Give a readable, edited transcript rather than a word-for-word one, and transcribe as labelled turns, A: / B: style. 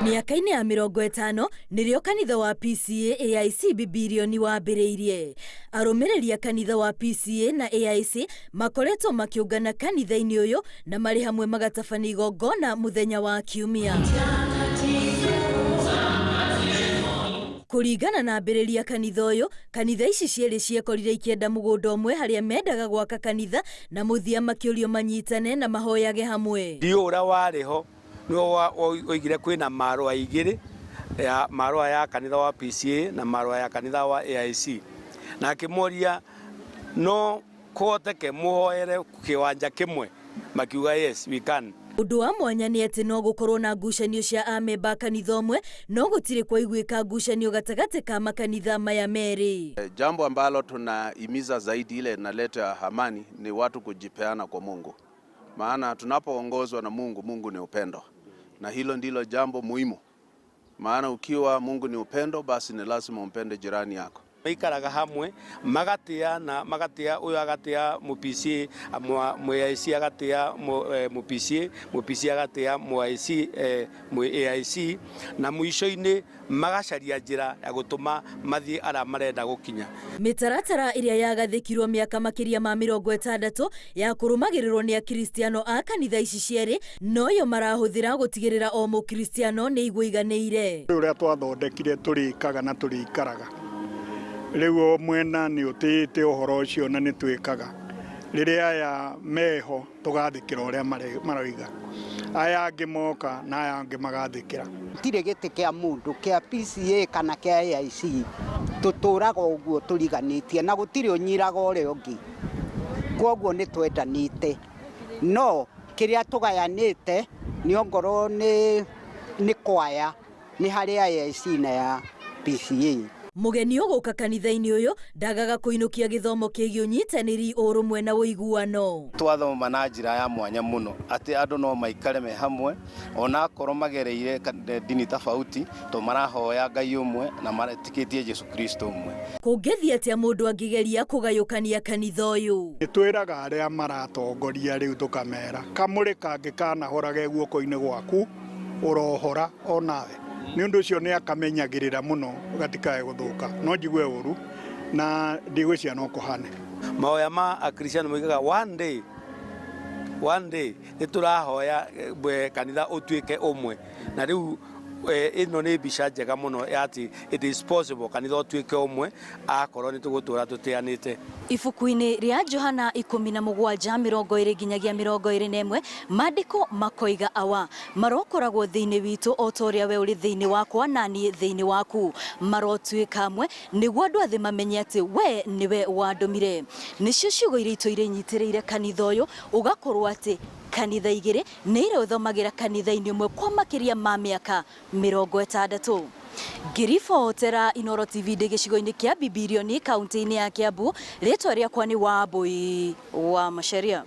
A: Mĩaka-inĩ ya 50 nĩrĩo kanitha wa PCEA AIC Bibilioni wambĩrĩirie. Arũmĩrĩri a kanitha wa PCEA na AIC makoretwo makĩũngana kanitha-inĩ ũyũ na marĩ hamwe magatabania igongona mũthenya wa Kiumia. Kũringana na ambĩrĩria kanitha ũyũ, kanitha ici cierĩ ciekorire ikĩenda mũgũnda ũmwe harĩa mendaga gwaka kanitha na mũthia makĩũrio manyitane na mahoyage hamwe.
B: Ndiũ ũrĩa warĩ ho nĩwe oigire kwĩna marũa igĩrĩ, ya marũa ya kanitha wa PCEA na marũa ya kanitha wa AIC, na akĩmoria no kũhoteke mũhoere kĩwanja kĩmwe, makiuga yes we can.
A: Ũndũ wa mwanya nĩ atĩ no gũkorwo na ngucanio cia amemba a kanitha ũmwe, no gũtirĩ kwaiguĩka ngucanio gatagatĩ ka makanitha maya merĩ.
C: Jambo ambalo tunahimiza zaidi ile inaleta amani ni watu kujipeana kwa Mungu, maana tunapoongozwa na Mungu, Mungu ni upendo, na hilo ndilo jambo muhimu, maana ukiwa Mungu ni upendo, basi ni lazima umpende jirani yako.
B: Maikaraga hamwe magatĩana, magatĩa ũyũ agatĩa mu PCEA, mu AIC agatĩa mu PCEA, mu PCEA agatĩa mu AIC, mu AIC, na mũico-inĩ magacaria njĩra ya gũtũma mathiĩ arĩa marenda gũkinya.
A: Mĩtaratara ĩrĩa yagathĩkirwo mĩaka makĩria ma 60 ya kũrũmagĩrĩrwo nĩ akristiano a kanitha ici cierĩ noyo marahũthĩra gũtigĩrĩra o mũkristiano nĩ iguiganĩire.
D: Ũrĩa twathondekire tũrĩkaga na tũrĩikaraga. Rĩu o mwena nĩ ũtĩĩte ũhoro ũcio na nĩ twĩkaga. Rĩrĩa aya meho tũgathĩkĩra ũrĩa maroiga. Aya angĩ moka na aya angĩ magathĩkĩra.
E: Gũtirĩ gĩtĩ kĩa mũndũ kĩa PCEA kana kĩa AIC, tũtũraga ũguo tũriganĩtie na gũtirĩ ũnyiraga ũrĩa ũngĩ, kwoguo nĩ twendanĩte, no kĩrĩa tũgayanĩte nĩ ongorwo nĩ kwaya, nĩ harĩ AIC na ya PCEA.
A: Mũgeni ũgũka kanitha-inĩ ũyũ ndagaga kũinũkia gĩthomo kĩgiĩ ũnyitanĩri, ũrũmwe na ũiguano.
F: Twathoma na njĩra ya mwanya mũno atĩ andũ no maikare me hamwe ona akorwo magereire ndini tofauti, to marahoya Ngai ũmwe na maretĩkĩtie Jesu Kristo ũmwe.
A: Kũngĩthiĩ atĩa mũndũ angĩgeria kũgayũkania kanitha ũyũ?
D: Nĩ twĩraga arĩa maratongoria rĩu tũkamera kamũrĩ kangĩkanahorage guoko-inĩ gwaku ũrohora onawe, nĩ ũndũ ũcio nĩ akamenyagĩrĩra mũno gatikae gũthũka, no njigue ũru na ndigwĩciria no kũhane.
B: Mahoya ma akristiano moigaga one day, one day nĩ tũrahoya kanitha ũtuĩke ũmwe, na rĩu ĩno nĩ mbica njega mũno ya atĩ it is possible kanitha ũtuĩke ũmwe akorwo nĩ tũgũtũra tũtĩanĩte.
A: Ibuku-inĩ rĩa Johana 17:20 nginyagia 21, maandĩko makoiga awa marokoragwo thĩinĩ witũ o ta ũrĩa we ũrĩ thĩinĩ wakwa na niĩ thĩinĩ waku, marotuĩka amwe nĩguo andũ a thĩ mamenye atĩ we nĩwe wandũmire. Nĩcio ciugo iria itũire inyitĩrĩire kanitha ũyũ, ũgakorwo atĩ kanitha igĩrĩ nĩ irethomagĩra kanitha-inĩ ũmwe kwa makĩria ma mĩaka 60. Ngĩribotera Inooro TV ndĩ gĩcigo-inĩ kĩa Bibilioni kaunti-inĩ ya Kiambu, rĩtwa rĩakwa nĩ Wambui wa Macharia.